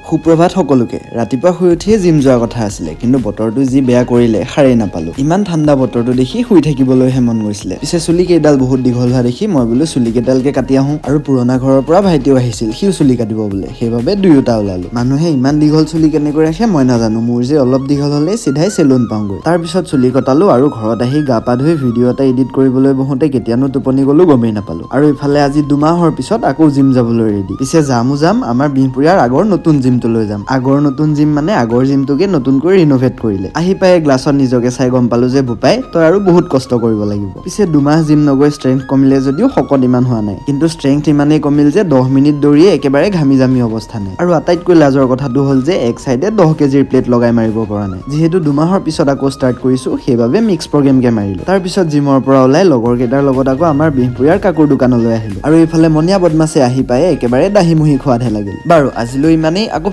সুপ্ৰভাত সকলোকে। ৰাতিপুৱা শুই উঠিয়ে জিম যোৱাৰ কথা আছিলে, কিন্তু বতৰটো যি বেয়া কৰিলে, সাৰেই নাপালো। ইমান ঠাণ্ডা বতৰটো দেখি শুই থাকিবলৈহে মন গৈছিলে। পিছে চুলি কেইডাল বহুত দীঘল হোৱা দেখি মই বোলো চুলি কেইডালকে কাটি আহোঁ। আৰু পুৰণা ঘৰৰ পৰা ভাইটিও আহিছিল, সিও চুলি কাটিব বোলে, সেইবাবে দুয়োটা ওলালো। মানুহে ইমান দীঘল চুলি কেনেকৈ ৰাখে মই নাজানো। মোৰ যে অলপ দীঘল হ'লে চিধাই চেলুন পাওঁগৈ। তাৰপিছত চুলি কটালো আৰু ঘৰত আহি গা পা ধুই ভিডিঅ' এটা এডিট কৰিবলৈ বহোঁতে কেতিয়ানো টোপনি গ'লো গমেই নাপালো। আৰু ইফালে আজি 2 মাহৰ পিছত আকৌ জিম যাবলৈ ৰেডি। পিছে যামো যাম, আমাৰ বিহপুৰীয়াৰ আগৰ নতুন জিমটোলৈ যাম। আগৰ নতুন জিম মানে আগৰ জিমটোকে নতুনকৈ ৰিন'ভেট কৰিলে। আহি পাই গ্লাছত নিজকে চাই গম পালো যে বোপাই, তই আৰু বহুত কষ্ট কৰিব লাগিব। পিছে 2 মাহ জিম নগৈ ষ্ট্ৰেংথ কমিলে যদিও শকত ইমান হোৱা নাই। কিন্তু ষ্ট্ৰেংথ ইমানেই কমিল যে 10 মিনিট দৌৰিয়ে একেবাৰে ঘামি জামি অৱস্থা নাই। আৰু আটাইতকৈ লাজৰ কথাটো হ'ল যে এক চাইডে 10 কেজিৰ প্লেট লগাই মাৰিব পৰা নাই। যিহেতু 2 মাহৰ পিছত আকৌ ষ্টাৰ্ট কৰিছো, সেইবাবে মিক্স প্ৰগ্ৰেমকে মাৰিলো। তাৰপিছত জিমৰ পৰা ওলাই লগৰ কেইটাৰ লগত আকৌ আমাৰ বিহপুৰীয়াৰ কাকুৰ দোকানলৈ আহিলো। আৰু এইফালে মনিয়া বদমাছে আহি পাই একেবাৰে দাহি মুহি খোৱাতহে লাগিল। বাৰু, আজিলৈ ইমানেই। আকৌ